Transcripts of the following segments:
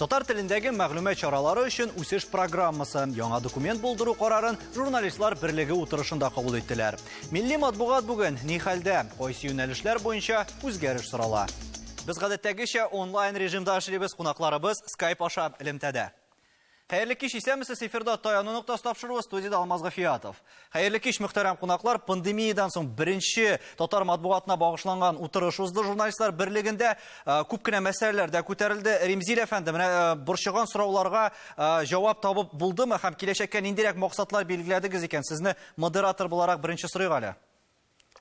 Татар телендәге мәгълүмат чаралары өчен үсеш программасы. Яңа документ булдыру карарын журналистлар берлеге утырышында кабул иттеләр. Милли матбугат бүген ни хәлдә? Кайсы юнәлешләр буенча үзгәреш сорала? Без гадәттәгечә онлайн режимда эшлибез, кунакларыбыз Skype аша элемтәдә. Хәерле кич, исәнмесез, эфирда Таяну ноктасы тапшыруы, студиядә Алмаз Гафиятов. Хәерле кич, мөхтәрәм кунаклар. Пандемиядән соң беренче татар матбугатына багышланган утырыш узды журналистлар берлегендә. Күп кенә мәсьәләләр дә күтәрелде. Римзил әфәнде, менә борчыган сорауларга җавап табып булдымы һәм киләчәккә ниндирәк максатлар билгеләдегез икән? Сезне модератор буларак беренче сорыйк әле.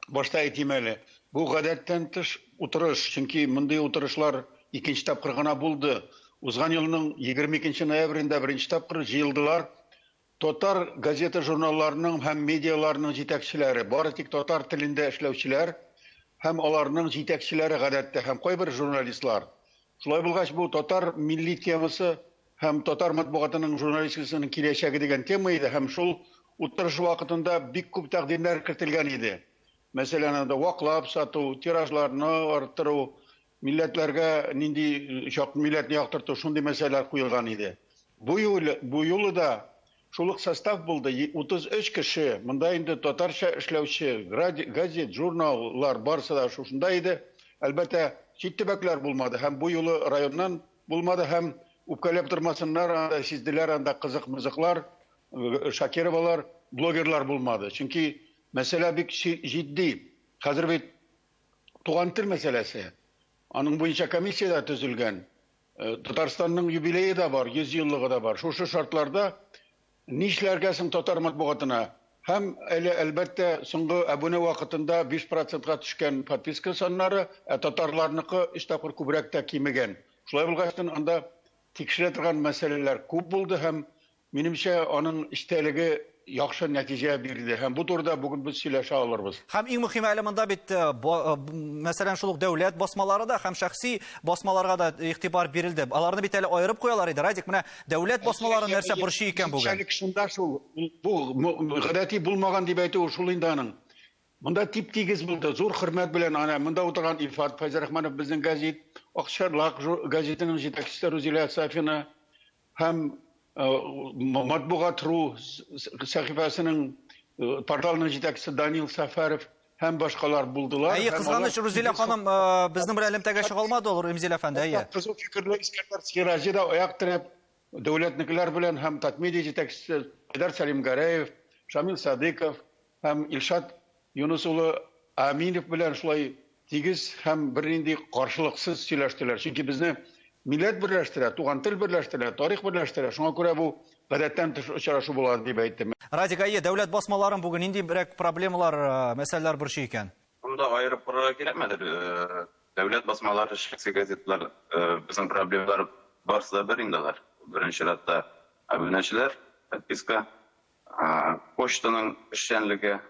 Башта әйтим әле, бу гадәттән тыш утырыш, чөнки мондый утырышлар икенче тапкыр гына булды. Узган елның 22 ноябрендә беренче тапкыр җыелдылар. Татар газета-журналларының һәм медиаларының җитәкчеләре, бары тик татар телендә эшләүчеләр һәм аларның җитәкчеләре гадәттә һәм кайбер журналистлар. Шулай булгач, бу татар милли темасы һәм татар матбугатының журналистикасының киләчәге дигән тема иде һәм шул утырыш вакытында бик күп тәкъдимнәр кертелгән иде. Мәсәлән, анда ваклап сату, тиражларны арттыру, милләтләргә нинди чак милләтне яктырту, шундый мәсьәләләр куелган иде. Бу юлы, бу юлы да шул ук состав булды, 33 кеше, монда инде татарча эшләүче газет, журналлар барысы да шушында иде. Әлбәттә, чит төбәкләр булмады һәм бу юлы районнан Булмады һәм үпкәләп тормасыннар, анда сизделәр, анда кызык-мызыклар, Шакировалар, блогерлар булмады. Чөнки мәсьәлә бик җитди. Хәзер бит туган тел мәсьәләсе. Аның буенча комиссия дә төзелгән. Татарстанның юбилее да бар, 100 еллыгы да бар. Шушы шартларда Нишләргә соң татар матбугатына? Һәм әле, әлбәттә, соңгы әбүнә вакытында 5 процентка төшкән подписка саннары, ә татарларныкы өч тапкыр күбрәк тә кимегән. Шулай булгачтын, анда тикшерә торган мәсьәләләр күп булды һәм, минемчә, аның эчтәлеге яхшы нәтиҗә бирде һәм бу турыда бүген без сөйләшә алырбыз. Һәм иң мөһиме әле монда бит, мәсәлән, шул ук дәүләт басмалары да һәм шәхси басмаларга да игътибар бирелде. Аларны бит әле аерып куялар иде. Радик, менә Дәүләт басмаларын нәрсә борчый икән бүген? Үзенчәлек шунда шул. Бу гадәти булмаган дип әйтүе шул инде аның. Монда тип-тигез булды. Зур хөрмәт белән ана монда утырган Илфат Фәйзрахманов безнең гәзит, Акчарлак гәзитенең җитәкчесе Рузилә Сафина һәм Матбугат.ру сәхифәсенең порталының җитәкчесе Данил Сәфәров һәм башкалар булдылар. Әйе, кызганыч, Рузилә ханым безнең белән элемтәгә чыга алмады ул, Римзил әфәнде, әйе. Кызу фикерле Искәндәр Сираҗи да аяк терәп, дәүләтнекеләр белән һәм Татмедиа җитәкчесе Айдар Сәлимгәрәев, Шамил Садыйков һәм Илшат Юныс улы Әминов белән шулай тигез һәм бернинди каршылыксыз сөйләштеләр. Чөнки безне милләт берләштерә, туган тел берләштерә, тарих берләштерә. Шуңа күрә бу гадәттән тыш очрашу була дип әйттем. Радик, әйе, дәүләт басмаларын бүген ниндирәк проблемалар, мәсьәләләр борчый икән? Монда аерып карарга кирәкмәдер. Дәүләт басмалары, шәхси газеталар, безнең проблемалар барысы да бер инде алар. Беренче чиратта абунәчеләр, подписка, почтаның эшчәнлеге,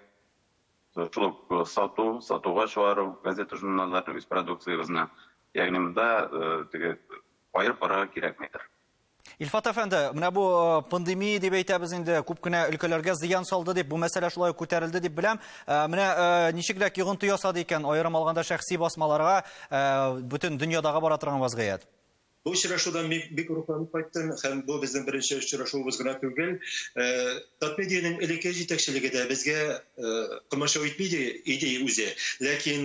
Шул ук сату, сатуга чыгару, газета-журналларны, үз продукциябезне. Ягъни монда теге аерып карарга кирәкмидер. Илфат әфәнде, менә бу пандемия дип әйтәбез инде, күп кенә өлкәләргә зыян салды дип, бу мәсьәлә шулай ук күтәрелде дип беләм. Менә ничегрәк йогынты ясады икән, аерым алганда шәхси басмаларга, бөтен дөньядагы бара торган вазгыять? Бу очрашудан мин бик рухланып кайттым һәм бу безнең беренче очрашуыбыз гына түгел. Татмедианың элекке җитәкчелеге дә безгә комачау итми иде үзе. Ләкин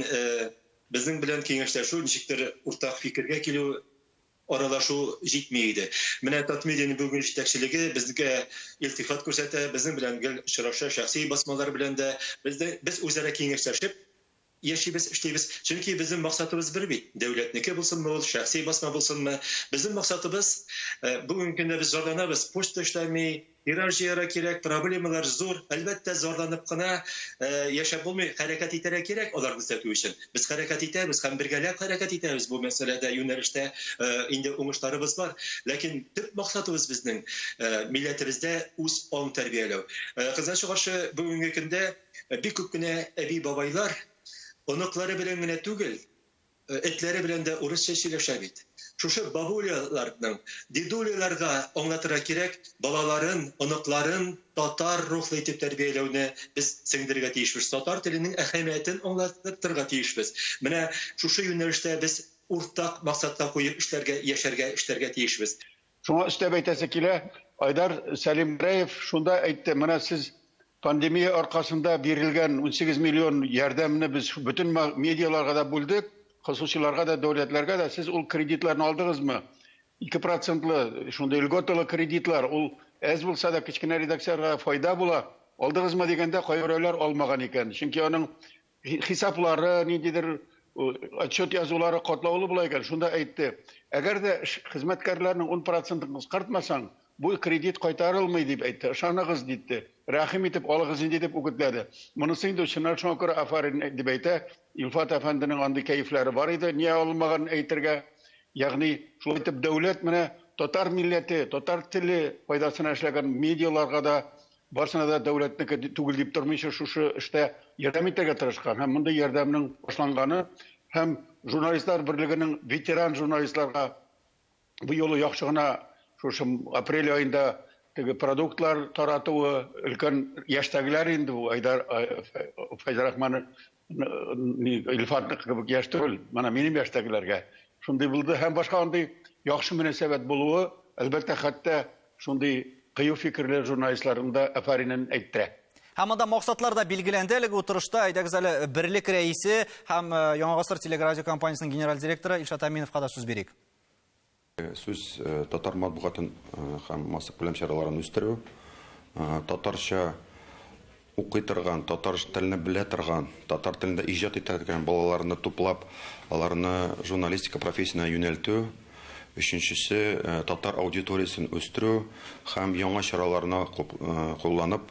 безнең белән киңәшләшү, ничектер уртак фикергә килү, аралашу җитми иде. Менә Татмедианың бүгенге җитәкчелеге безгә илтифат күрсәтә, безнең белән гел очраша, шәхси басмалар белән дә. Без үзара киңәшләшеп, Яшибез, эшлибез. Чөнки безнең максатыбыз бер бит. Дәүләтнеке булсынмы ул, шәхси басма булсынмы. Безнең максатыбыз, бүгенге көндә без зарланабыз, почта эшләми, тираж җыярга кирәк, проблемалар зур. Әлбәттә, зарланып кына яшәп булмый, хәрәкәт итәргә кирәк аларны төзәтү өчен. Без хәрәкәт итәбез һәм бергәләп хәрәкәт итәбез бу мәсьәләдә, юнәлештә инде уңышларыбыз бар. Ләкин төп максатыбыз безнең, милләтебездә үз аң тәрбияләү. Кызганычка каршы, бүгенге көндә Бик күп кенә әби-бабайлар оныклары белән генә түгел, этләре белән дә урысча сөйләшә бит. Шушы бабуляларның, дедуляларга аңлатырга кирәк, балаларын, оныкларын татар рухлы итеп тәрбияләүне без сеңдерергә тиешбез. Татар теленең әһәмиятен аңлатырга тиешбез. Менә шушы юнәлештә без уртак максатка куеп эшләргә, яшәргә, эшләргә тиешбез. Шуңа өстәп әйтәсе килә, Айдар Сәлимгәрәев шунда әйтте, менә сез пандемия аркасында бирелгән 18 миллион ярдәмне без бөтен медиаларга да бүлдек, хосусиларга да, дәүләтләргә дә. Сез ул кредитларны алдыгызмы? 2 процентлы шундый льготалы кредитлар, ул әз булса да кечкенә редакцияләргә файда була. Алдыгызмы дигәндә, кайберәүләр алмаган икән. Чөнки аның хисаплары, ниндидер отчет язулары катлаулы була икән. Шунда әйтте, әгәр дә хезмәткәрләрнең 10 процентын кыскартмасаң, бу кредит кайтарылмый дип әйтте. Ышаныгыз диде. Рәхим итеп алыгыз инде дип үгетләде. Монысы инде чыннан шуңа күрә афәрин дип әйтә. Илфат әфәнденең андый кәефләре бар иде, нигә алынмаганын әйтергә. Ягъни шулай итеп дәүләт менә татар милләте, татар теле файдасына эшләгән медиаларга да барсына да дәүләтнеке түгел дип тормыйча шушы эштә ярдәм итәргә тырышкан. Һәм мондый ярдәмнең башланганы һәм журналистлар берлегенең ветеран журналистларга бу юлы яхшы гына шушы апрель аенда теге продуктлар таратуы, өлкән яшьтәгеләр инде бу Айдар Фәйзрахман Илфатныкы кебек яшь түгел, менә минем яшьтәгеләргә шундый булды һәм башка андый яхшы мөнәсәбәт булуы, әлбәттә, хәтта шундый кыю фикерле журналистларның да афәринен әйттерә. Һәм анда максатлар да билгеләнде әлеге утырышта. Әйдәгез әле берлек рәисе һәм Яңа гасыр телерадио компаниясенең генераль директоры Илшат Әминовка да сүз бирик. Сүз татар матбугатын һәм массакүләм чараларын үстерү, татарча укый торган, татар телне белә торган, татар телендә иҗат итә торган балаларны туплап, аларны журналистика профессиясенә юнәлтү, өченчесе татар аудиториясен үстерү һәм яңа чараларны кулланып,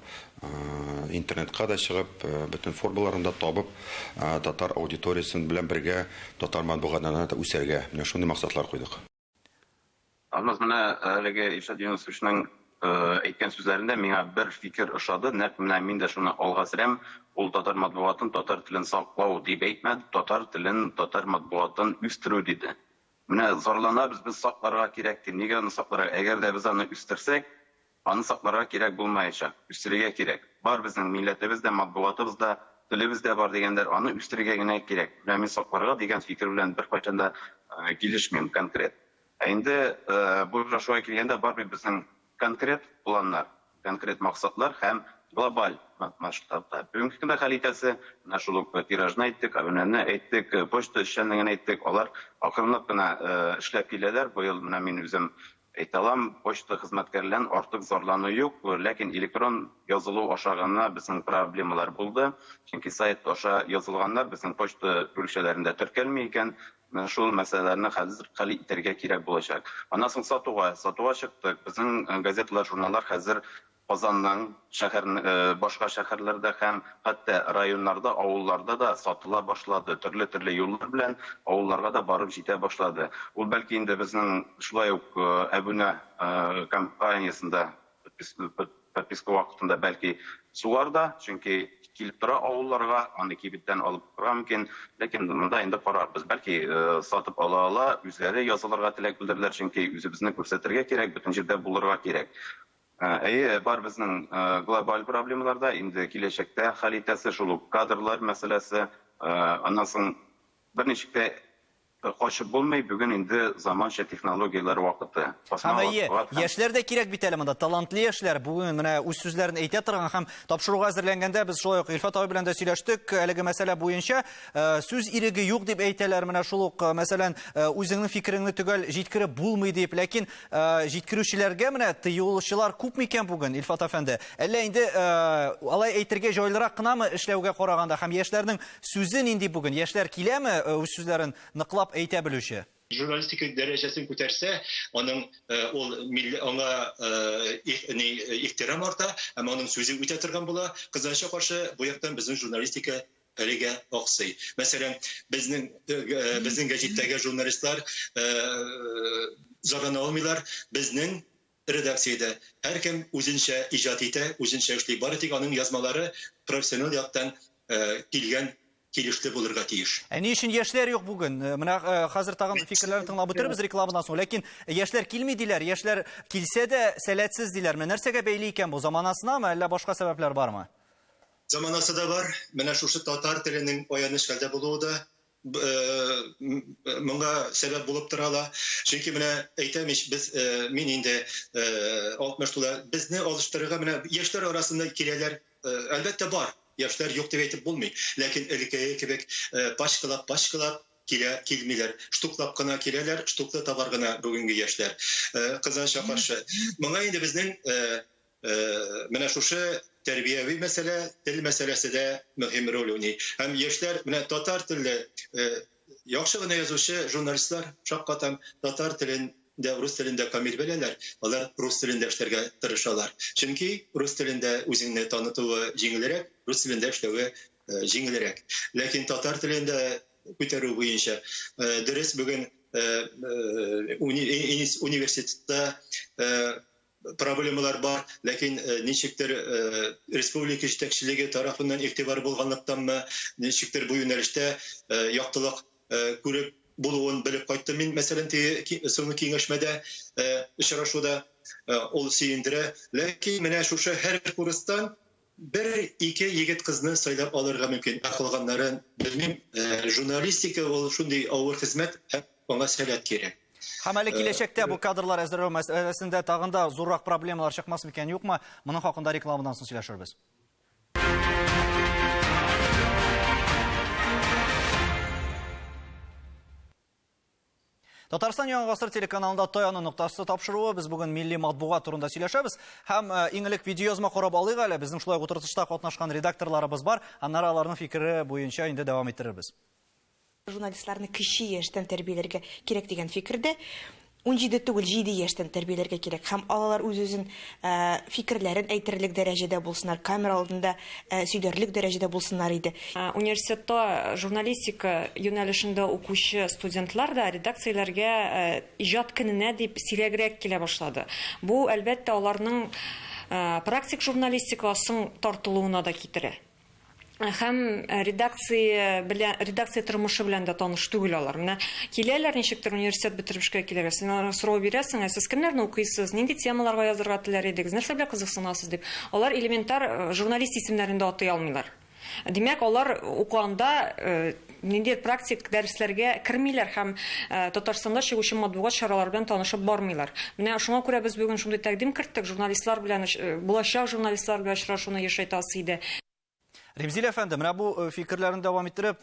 интернетка да чыгып, бөтен формаларын да табып, татар аудиториясен белән бергә татар матбугатына да үсәргә. Менә шундый максатлар куйдык. Алмаз, менә әлеге Илшат Юнысовичның әйткән сүзләрендә миңа бер фикер ошады. Нәкъ менә мин дә шуны алга сөрәм. Ул татар матбугатын, татар телен саклау дип әйтмәде, татар телен, татар матбугатын үстерү диде. Менә зарланабыз, без сакларга кирәк дип. Нигә аны сакларга? Әгәр дә без аны үстерсәк, аны сакларга кирәк булмаячак, үстерергә кирәк. Бар безнең милләтебез дә, матбугатыбыз да, телебез дә бар дигәндәр, аны үстерергә генә кирәк. Менә мин сакларга дигән фикер белән беркайчан да килешмим конкрет. Ә инде бу очрашуга килгәндә, бар бит безнең конкрет планнар, конкрет максатлар һәм глобаль масштабта. Бүгенге көндә хәл итәсе, менә шул ук тиражны әйттек, абунәне әйттек, почта эшчәнлеген әйттек, алар акрынлап кына эшләп киләләр. Быел менә мин үзем әйтә алам, почта хезмәткәрләреннән артык зарлану юк, ләкин электрон язылу аша гына безнең проблемалар булды. Чөнки сайт аша язылганнар безнең почта бүлекчәләрендә теркәлми икән. Менә шул мәсьәләләрне хәзер хәл итәргә кирәк булачак. Аннан соң сатуга, сатуга чыктык. Безнең газеталар, журналлар хәзер Казанның шәһәр, башка шәһәрләрдә һәм хәтта районнарда, авылларда да сатыла башлады. Төрле-төрле юллар белән авылларга да барып җитә башлады. Ул бәлки инде безнең шулай ук әбүнә кампаниясендә подписка вакытында бәлки сугар да, чөнки килеп тора авылларга, аны кибеттән алып торырга мөмкин. Ләкин монда инде карарбыз. Бәлки сатып ала ала, үзләре язылырга теләк белдерделәр, чөнки үзебезне күрсәтергә кирәк, бөтен җирдә булырга кирәк. Әйе, бар безнең глобаль проблемалар да, инде киләчәктә хәл итәсе шул ук кадрлар мәсьәләсе, аннан соң берничек тә качып булмый, бүген инде заманча технологияләр вакыты. Һәм әйе, яшьләр дә кирәк бит әле монда, талантлы яшьләр. Бүген менә үз сүзләрен әйтә торган һәм тапшыруга әзерләнгәндә без шулай ук Илфат абый белән дә сөйләштек әлеге мәсьәлә буенча. Сүз иреге юк дип әйтәләр, менә шул ук, мәсәлән, үзеңнең фикереңне төгәл җиткереп булмый дип. Ләкин җиткерүчеләргә менә тыюлучылар күп микән бүген, Илфат әфәнде? Әллә инде алай әйтергә җайлырак кынамы эшләүгә караганда һәм яшьләрнең сүзе нинди бүген? Яшьләр киләме үз сүзләрен ныклап әйтә белүче? Журналистика дәрәҗәсен күтәрсә, аның ул милли аңа ни ихтирам арта, һәм аның сүзе үтә торган була. Кызганычка каршы, бу яктан безнең журналистика әлегә аксый. Мәсәлән, безнең безнең гәҗиттәге журналистлар зарлана алмыйлар. Безнең редакциядә һәркем үзенчә иҗат итә, үзенчә эшли. Бары тик аның язмалары профессиональ яктан килгән килешле булырга тиеш. Ә ни өчен яшьләр юк бүген? Менә хәзер тагын фикерләрне тыңлап бетерербез рекламадан соң. Ләкин яшьләр килми диләр, яшьләр килсә дә сәләтсез диләр. Менә нәрсәгә бәйле икән бу? Заманасынамы, әллә башка сәбәпләр бармы? Заманасы да бар. Менә шушы татар теленең аяныч хәлдә булуы да. моңа сәбәп булып тора ала. Чөнки менә әйтәм ич, без мин инде 60 тула, безне алыштырырга менә яшьләр арасында киләләр, әлбәттә бар. Яшьләр юк дип әйтеп булмый. Ләкин элеккеге кебек пачкалап-пачкалап килә килмиләр. Штуклап кына киләләр, штуклы товар гына бүгенге яшьләр. Кызганычка каршы. Моңа инде безнең менә шушы тәрбияви мәсьәлә, тел мәсьәләсе дә мөһим роль уйный. Һәм яшьләр менә татар телле яхшы гына язучы журналистлар шаккатам, татар телен дә, рус телен дә камил беләләр, алар рус телендә эшләргә тырышалар. Чөнки рус телендә үзеңне танытуы җиңелрәк, рус телендә эшләве җиңелрәк. Ләкин татар телендә күтәрү буенча дөрес бүген университетта проблемалар бар, ләкин ничектер республика җитәкчелеге тарафыннан игътибар булганлыктанмы, ничектер бу юнәлештә яктылык күреп булуын белеп кайттым мин, мәсәлән, соңгы киңәшмәдә, очрашуда ул сөендерә. Ләкин менә шушы һәр курстан бер-ике егет кызны сайлап алырга мөмкин. Ә калганнарын белмим. Журналистика ул шундый авыр хезмәт һәм аңа сәләт кирәк. Һәм әле киләчәктә бу кадрлар әзерләү мәсьәләсендә тагын да зуррак проблемалар чыкмас микән, юкмы? Моның хакында рекламадан соң сөйләшербез. Татарстан Яңа Гасыр телеканалында Таяну ноктасы тапшыруы. Без бүген милли матбугат турында сөйләшәбез. Һәм иң элек видеоязма карап алыйк әле. Безнең шулай ук утырышта катнашкан редакторларыбыз бар. Аннары аларның фикере буенча инде дәвам иттерербез. Журналистларны кече яшьтән тәрбияләргә кирәк дигән фикердә. 17 түгел, 7 яшьтән тәрбияләргә кирәк. Һәм алар үз-үзен фикерләрен әйтерлек дәрәҗәдә булсыннар, камера алдында сөйләрлек дәрәҗәдә булсыннар иде. Университетта журналистика юнәлешендә укучы студентлар да редакцияләргә иҗат көненә дип сирәгрәк килә башлады. Бу, әлбәттә, аларның практик журналистикага соң тартылуына да китерә. Һәм редакция белән, редакция тормышы белән дә таныш түгел алар. Менә киләләр ничектер университет бетереп эшкә киләләр. Син аларга сорау бирәсең, ә сез кемнәрне укыйсыз, нинди темаларга язырга теләр идегез, нәрсә белән кызыксынасыз дип. Алар элементар журналист исемнәрен дә атый алмыйлар. Димәк, алар укыганда нинди практик дәресләргә кермиләр һәм Татарстанда чыгучы матбугат чаралары белән танышып бармыйлар. Менә шуңа күрә без бүген шундый тәкъдим керттек, журналистлар белән, булачак журналистлар белән очрашуны ешайтасы иде. Римзил әфәнде, менә бу фикерләрен дәвам иттереп,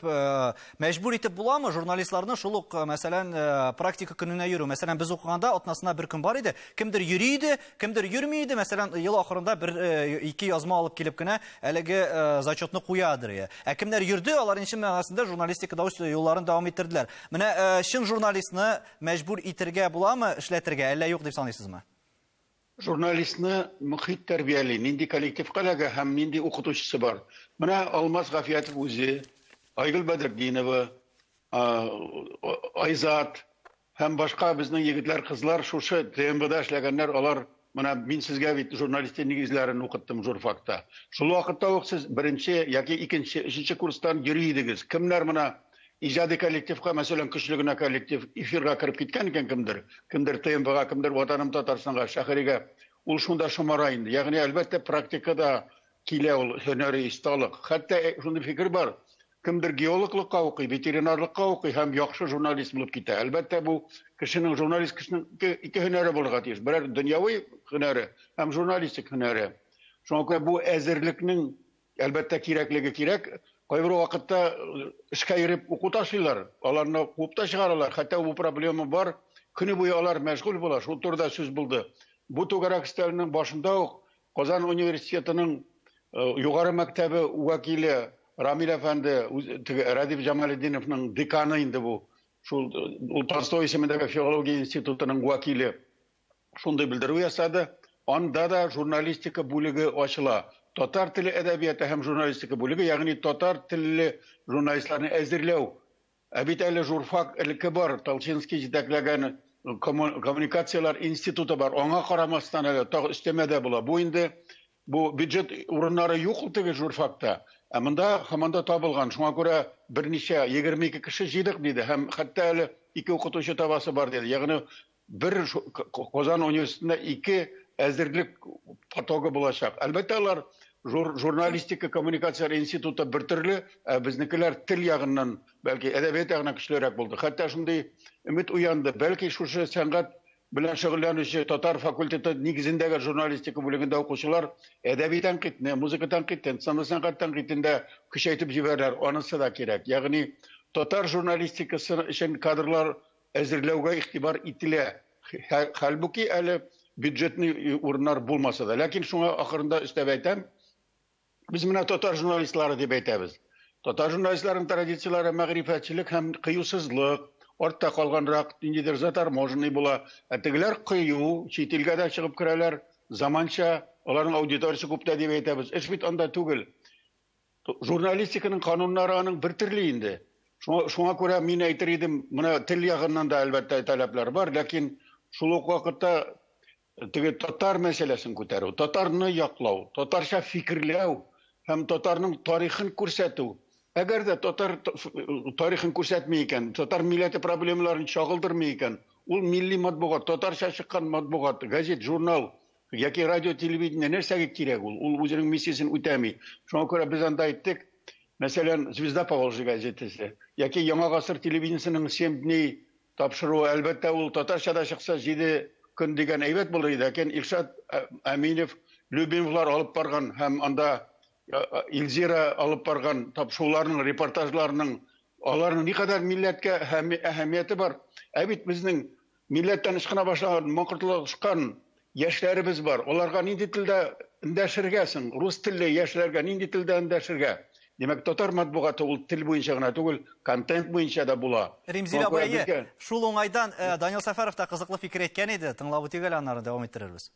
мәҗбүр итеп буламы журналистларны шул ук, мәсәлән, практика көненә йөрү? Мәсәлән, без укыганда атнасына бер көн бар иде. Кемдер йөри иде, кемдер йөрми иде. Мәсәлән, ел ахырында бер ике язма алып килеп кенә әлеге зачетны куядыр. Ә кемнәр йөрде, алар чын мәгънәсендә журналистикада үз юлларын дәвам иттерделәр. Менә чын журналистны мәҗбүр итергә буламы, эшләтергә, әллә юк дип саныйсызмы? Журналистны мөхит тәрбияли, нинди коллективка эләгә һәм нинди укытучысы бар. Менә Алмаз Гафиятов үзе, Айгөл Бәдретдинова, Айзат һәм башка безнең егетләр, кызлар шушы ТМБда эшләгәннәр, алар менә мин сезгә бит журналистика нигезләрен укыттым журфакта. Шул вакытта ук сез беренче яки икенче, өченче курстан йөри идегез. Кемнәр менә иҗади коллективка, мәсәлән, көчле генә коллектив эфирга кереп киткән икән кемдер, кемдер ТМБга, кемдер Ватаным Татарстанга, шәһәргә, ул шунда шомара инде. Ягъни, әлбәттә, практикада килә ул һөнәри осталык. Хәтта шундый фикер бар, кемдер геологлыкка укый, ветеринарлыкка укый һәм яхшы журналист булып китә. Әлбәттә, бу кешенең, журналист кешенең ике һөнәре булырга тиеш. Берәр дөньяви һөнәре һәм журналистик һөнәре. Шуңа күрә бу әзерлекнең әлбәттә кирәклеге кирәк. Кайбер вакытта эшкә йөреп уку ташлыйлар, аларны куып та чыгаралар. Хәтта бу проблема бар. Көне буе алар мәшгуль була. Шул турыда сүз булды. Бу түгәрәк өстәлнең башында ук Казан университетының югары мәктәбе вәкиле Рамил әфәнде, Рәдиф Җамалетдиновның деканы инде бу. Шул ул Толстой исемендәге филология институтының вәкиле шундый белдерү ясады. Анда да журналистика бүлеге ачыла. Татар теле әдәбияты һәм журналистика бүлеге, ягъни татар телле журналистларны әзерләү. Ә бит әле журфак элекке бар, Толчинский җитәкләгән коммуникацияләр институты бар. Аңа карамастан әле тагы өстәмә дә була. Бу инде бу бюджет урыннары юк ул теге журфакта. Ә монда һаман да табылган. Шуңа күрә берничә 22 кеше җыйдык диде һәм хәтта әле ике укытучы табасы бар диде. Ягъни бер Казан университетында ике әзерлек потогы булачак. Әлбәттә, алар Журналистика коммуникацияләр институты бер төрле, ә безнекеләр тел ягыннан, бәлки әдәбият ягыннан көчлерәк булды. Хәтта шундый өмет уянды, бәлки шушы сәнгать белән шөгыльләнүче татар факультеты нигезендәге журналистика бүлегендә укучылар әдәби тәнкыйтьне, музыка тәнкыйтен, сынлы сәнгать тәнкыйтен дә көчәйтеп җибәрәләр. Анысы да кирәк. Ягъни татар журналистикасы өчен кадрлар әзерләүгә игътибар ителә. Хәлбуки әле бюджетный урыннар булмаса да. Ләкин шуңа ахырында өстәп әйтәм, без менә татар журналистлары дип әйтәбез. Татар журналистларының традицияләре мәгърифәтчелек һәм кыюсызлык, артта калганрак, ниндидер заторможенный була. Ә тегеләр кыю, чит илгә дә чыгып керәләр, заманча, аларның аудиториясе күп тә дип әйтәбез. Эш бит анда түгел. Журналистиканың кануннары аның бер төрле инде. Шуңа күрә мин әйтер идем, менә тел ягыннан да әлбәттә таләпләр бар, ләкин шул ук вакытта теге татар мәсьәләсен күтәрү, татарны яклау, татарча фикерләү һәм татарның тарихын күрсәтү. Әгәр дә татар тарихын күрсәтми икән, татар милләте проблемаларын чагылдырмый икән, ул милли матбугат, татарча чыккан матбугат, газет, журнал яки радио, телевидение нәрсәгә кирәк ул? Ул үзенең миссиясен үтәми. Шуңа күрә без анда әйттек, мәсәлән, Звезда Поволжья газетасы яки Яңа гасыр телевидениесенең 7 дней тапшыруы, әлбәттә, ул татарча да чыкса 7 көн дигән әйбәт булыр иде. Ләкин Илшат Әминев, Любимовлар алып барган һәм анда Илзира алып барган тапшыруларның, репортажларының, аларның никадәр милләткә әһәмияте бар. Ә бит безнең милләттән ычкына башлаган, маңкортлашкан яшьләребез бар. Аларга нинди телдә эндәшергә соң? Рус телле яшьләргә нинди телдә эндәшергә? Димәк, татар матбугаты ул тел буенча гына түгел, контент буенча да була. Римзил абый, шул уңайдан Данил Сәфәров та кызыклы фикер әйткән иде. Тыңлап үтик әле, аннары дәвам иттерербез.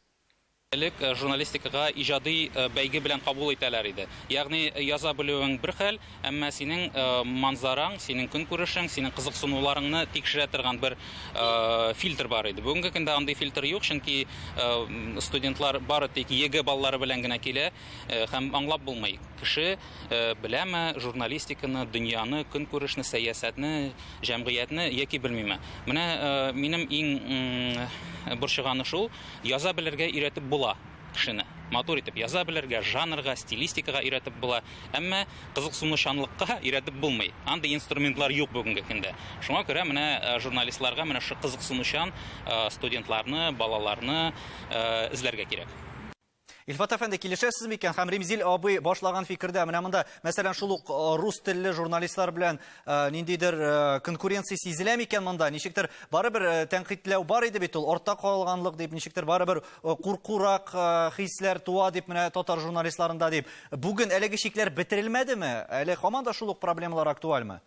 Элек журналистикага иҗади бәйге белән кабул итәләр иде. Ягъни яза белүең бер хәл, әмма синең манзараң, синең көнкүрешең, синең кызыксынуларыңны тикшерә торган бер фильтр бар иде. Бүгенге көндә андый фильтр юк, чөнки студентлар бары тик ЕГЭ баллары белән генә килә һәм аңлап булмый. Кеше беләме журналистиканы, дөньяны, көнкүрешне, сәясәтне, җәмгыятьне яки белмиме. Менә минем иң борчыганы шул, яза белергә өйрәтеп була кешене. Матур итеп яза белергә, жанрга, стилистикага өйрәтеп була. Әмма кызыксынучанлыкка өйрәтеп булмый. Андый инструментлар юк бүгенге көндә. Шуңа күрә менә журналистларга менә шул кызыксынучан студентларны, балаларны эзләргә кирәк. Илфат әфәнде, килешәсез микән? Һәм Римзил абый башлаган фикердә, менә монда, мәсәлән, шул ук рус телле журналистлар белән ниндидер конкуренция сизелә микән монда? Ничектер барыбер тәнкыйтьләү бар иде бит ул, артта калганлык дип, ничектер барыбер куркурак хисләр туа дип, менә татар журналистларында дип. Бүген әлеге шикләр бетерелмәдеме? Әле һаман да шул ук проблемалар актуальмы?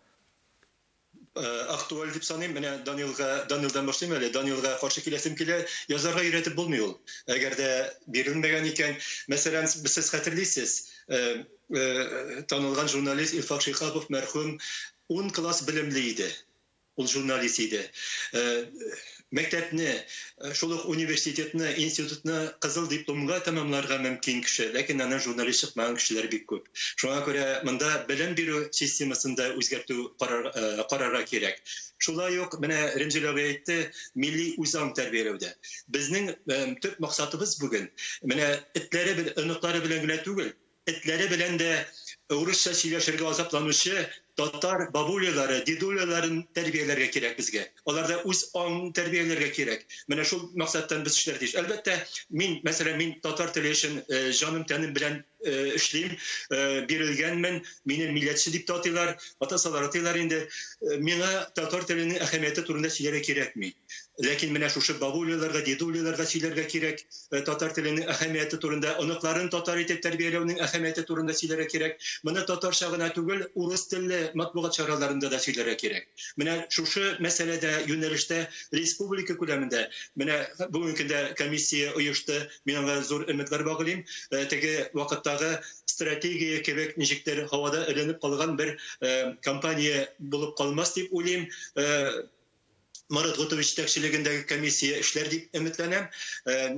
Актуаль дип саныйм. Менә Данилга, Данилдан башлыйм әле. Данилга каршы киләсем килә. Язарга өйрәтеп булмый ул. Әгәр дә бирелмәгән икән, мәсәлән, сез хәтерлисез, танылган журналист Илфак Шиһапов мәрхүм 10 класс белемле иде. Ул журналист иде. Мәктәпне, шул ук университетны, институтны кызыл дипломга тәмамларга мөмкин кеше, ләкин аннан журналист чыкмаган кешеләр бик күп. Шуңа күрә монда белем бирү системасын да үзгәртү карарга кирәк. Шулай ук менә Римзил абый әйтте, милли үзаң тәрбияләүдә. Безнең төп максатыбыз бүген менә этләре, оныклары белән генә түгел, этләре белән дә урысча сөйләшергә азапланучы татар бабулялары, дедуляларын тәрбияләргә кирәк безгә. Аларда үз аң тәрбияләргә кирәк. Менә шул максаттан без эшләргә тиеш. Әлбәттә, мин, мәсәлән, мин татар теле өчен җаным тәнем белән эшлим, бирелгәнмен, мине милләтче дип тә атыйлар, атасалар атыйлар инде. Миңа татар теленең әһәмияте турында сөйләргә кирәкми. Ләкин менә шушы бабуляларга, дедуляларга сөйләргә кирәк. Татар теленең әһәмияте турында, оныкларын татар итеп тәрбияләүнең әһәмияте турында сөйләргә кирәк. Моны татарча гына түгел, урыс телле матбугат чараларында да сөйләргә кирәк. Менә шушы мәсьәләдә, юнәлештә республика күләмендә менә бүгенге көндә комиссия оешты. Мин аңа зур өметләр баглыйм. Теге вакыттагы стратегия кебек ничектер һавада эленеп калган бер компания булып калмас дип уйлыйм. Марат Готович җитәкчелегендәге комиссия эшләр дип өметләнәм,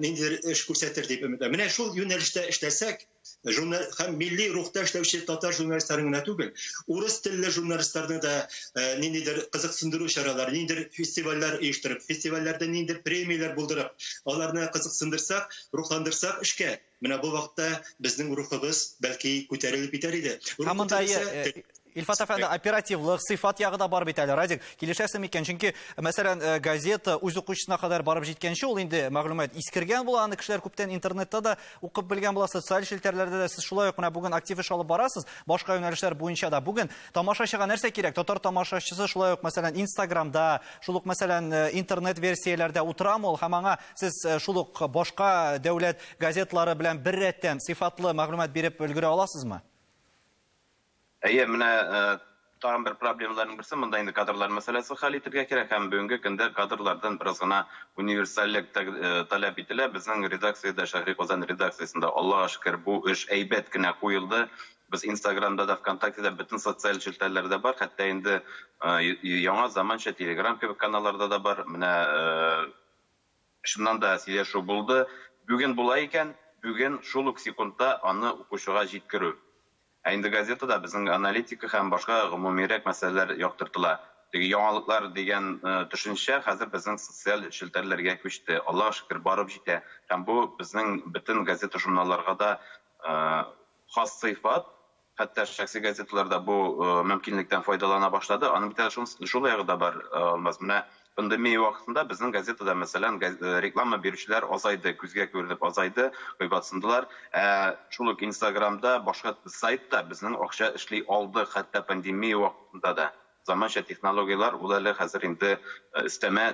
ниндидер эш күрсәтер дип өметләнәм. Менә шул юнәлештә эшләсәк, Һәм милли рухта эшләүче татар журналистларын гына түгел, урыс телле журналистларны да ниндидер кызыксындыру чаралары, ниндидер фестивальләр оештырып, фестивальләрдә ниндидер премияләр булдырып, аларны кызыксындырсак, рухландырсак эшкә, менә бу вакытта безнең рухыбыз бәлки күтәрелеп китәр иде. Һәм монда Илфат әфәнде, оперативлык, сыйфат ягы да бар бит әле, Радик, килешәсең микән? Чөнки, мәсәлән, газета үз укучысына кадәр барып җиткәнче, ул инде мәгълүмат искергән була, аны кешеләр күптән интернетта да укып белгән була, социаль челтәрләрдә дә сез шулай ук менә бүген актив эш алып барасыз, башка юнәлешләр буенча да. Бүген тамашачыга нәрсә кирәк? Татар тамашачысы шулай ук, мәсәлән, Инстаграмда, шул ук, мәсәлән, интернет версияләрдә утырамы ул һәм аңа сез шул ук башка дәүләт газетлары белән бер рәттән сыйфатлы мәгълүмат биреп өлгерә аласызмы? Әйе, менә тагын бер проблемаларның берсе, монда инде кадрлар мәсьәләсе хәл итергә кирәк һәм бүгенге көндә кадрлардан бераз гына универсальлек таләп ителә. Безнең редакциядә, Шәһри Казан редакциясендә, Аллага шөкер, бу эш әйбәт кенә куелды. Без Инстаграмда да, ВКонтактеда, бөтен социаль челтәрләрдә бар, хәтта инде яңа заманча Телеграм кебек каналларда да бар. Менә чыннан да сөйләшү булды. Бүген була икән, бүген шул ук секундта аны укучыга җиткерү. Ә инде газетада безнең аналитика һәм башка гомумирәк мәсьәләләр яктыртыла. Теге яңалыклар дигән төшенчә хәзер безнең социаль челтәрләргә күчте. Аллаһ шөкер, барып җитә. Һәм бу безнең бөтен газета-журналларга да хас сыйфат. Хәтта шәхси газеталар да бу мөмкинлектән файдалана башлады. Аның бит әле шул ягы да бар, Алмаз. Менә пандемия вакытында безнең газетада, мәсәлән, реклама бирүчеләр азайды, күзгә күренеп азайды, кыйбатсындылар. Ә шул ук Инстаграмда, башка сайтта безнең акча эшли алды, хәтта пандемия вакытында да. Заманча технологияләр ул әле хәзер инде өстәмә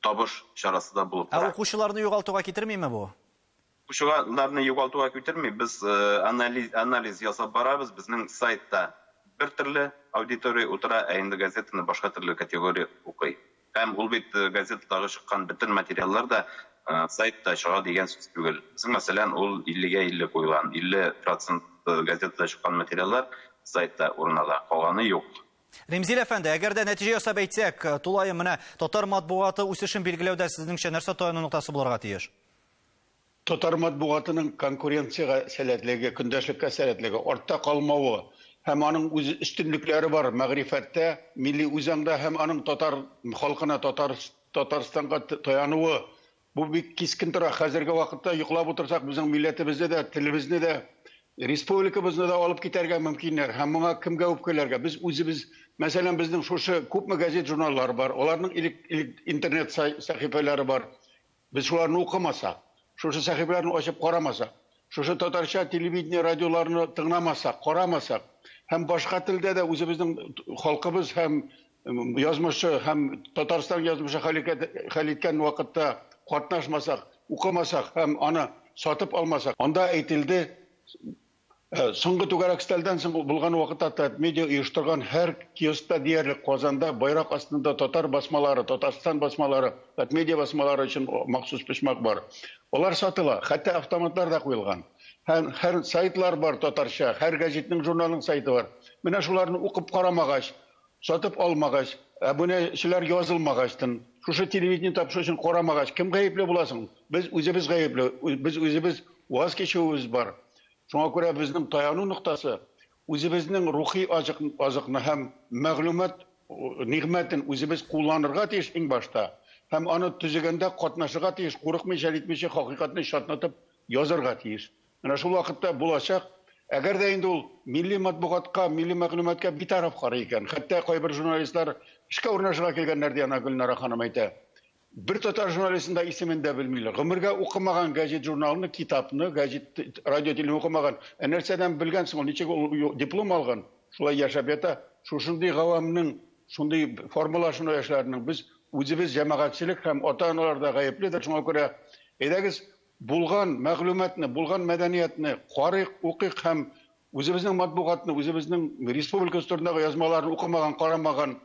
табыш чарасы да булып тора. Ә укучыларны югалтуга китермиме бу? Укучыларны югалтуга китерми. Без анализ ясап барабыз. Безнең сайтта бер төрле аудитория утыра, ә инде газетаны башка төрле категория укый. Һәм ул бит газетадагы чыккан бөтен материаллар да сайтта чыга дигән сүз түгел. Безнең, мәсәлән, ул иллегә илле куелган. 50% газетада чыккан материаллар сайтта урын ала, калганы юк. Римзил әфәнде, әгәр дә нәтиҗә ясап әйтсәк, тулаем менә татар матбугаты үсешен билгеләүдә сезнеңчә нәрсә таяну ноктасы булырга тиеш? Татар матбугатының конкуренциягә сәләтлеге, көндәшлеккә сәләтлеге, артта калмавы һәм аның үз өстенлекләре бар мәгърифәттә, милли үзаңда һәм аның татар халкына, татар Татарстанга таянуы. Бу бик кискен тора. Хәзерге вакытта йоклап утырсак, безнең милләтебезне дә, телебезне дә, республикабызны да алып китәргә мөмкиннәр. Һәм моңа кемгә үпкәләргә? Без үзебез, мәсәлән, безнең шушы күпме газет, журналлар бар, аларның интернет сәхифәләре бар. Без шуларны укымасак, шушы сәхифәләрне ачып карамасак, шушы татарча телевидение, радиоларны тыңламасак, карамасак һәм башка телдә дә үзебезнең халкыбыз һәм язмышы һәм Татарстан язмышы хәл иткән вакытта катнашмасак, укымасак һәм аны сатып алмасак, анда әйтелде, Соңгы түгәрәк өстәлдән соң булган вакытта Татмедиа оештырган һәр киоскта диярлек Казанда байрак астында татар басмалары, Татарстан басмалары, Татмедиа басмалары өчен махсус почмак бар. Алар сатыла, хәтта автоматлар да куелган. Һәм һәр сайтлар бар татарча, һәр гәзитнең, журналның сайты бар. Менә шуларны укып карамагач, сатып алмагач, әбүнәчеләр язылмагачтын, шушы телевидение тапшыру өчен карамагач, кем гаепле була соң? Без үзебез гаепле, без үзебез ваз кичүебез бар. Шуңа күрә безнең таяну ноктасы үзебезнең рухи азык, азыкны һәм мәгълүмат нигъмәтен үзебез кулланырга тиеш иң башта һәм аны төзегәндә катнашырга тиеш, курыкмыйча, нитмичә хакыйкатьне чатнатып язарга тиеш. Менә шул вакытта булачак. Әгәр дә инде ул милли матбугатка, милли мәгълүматка битараф карый икән, хәтта кайбер журналистлар эшкә урнашырга килгәннәр, ди ана Гөлнара ханым әйтә. Бер татар журналистын да исемен дә белмиләр. Гомергә укымаган газет, журналны, китапны, газет, радио, телевидение укымаган. Ә нәрсәдән белгән соң ул? Ничек ул диплом алган? Шулай яшәп ята. Шушындый гавамның, шундый формалашыну яшьләренең без үзебез җәмәгатьчелек һәм ата-аналар да гаепледер. Шуңа күрә әйдәгез булган мәгълүматны, булган мәдәниятне карыйк, укыйк һәм үзебезнең матбугатны, үзебезнең республика турындагы язмаларны укымаган, карамаган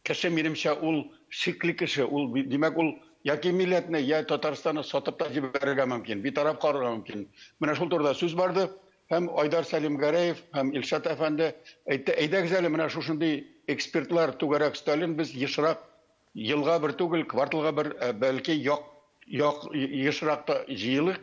кеше, минемчә, ул шикле кеше. Ул, димәк, ул яки милләтне, я Татарстанны сатып та җибәрергә мөмкин, битараф карарга мөмкин. Менә шул турыда сүз барды. Һәм Айдар Сәлимгәрәев һәм Илшат әфәнде әйтте, әйдәгез әле менә шушындый экспертлар түгәрәк өстәлен без ешрак, елга бер түгел, кварталга бер, бәлки як, як ешрак та җыелыйк.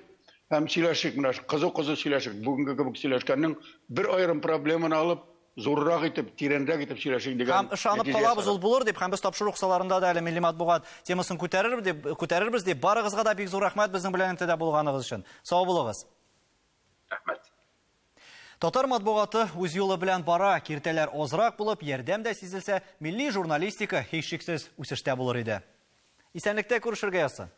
һәм сөйләшик, менә кызу-кызу сөйләшик. Бүгенге кебек сөйләшкәннең бер аерым проблеманы алып, зуррак итеп, тирәнрәк итеп сөйләшик дигән Һәм ышанып калабыз, ул булыр дип, һәм без тапшыру кысаларында да әле милли матбугат темасын күтәрер дип, күтәрербез дип. Барыгызга да бик зур рәхмәт безнең белән элемтәдә булганыгыз өчен. Сау булыгыз. Рәхмәт. Татар матбугаты үз юлы белән бара, киртәләр азрак булып, ярдәм дә сизелсә, милли журналистика һичшиксез үсештә булыр иде. Исәнлектә күрешергә язсын.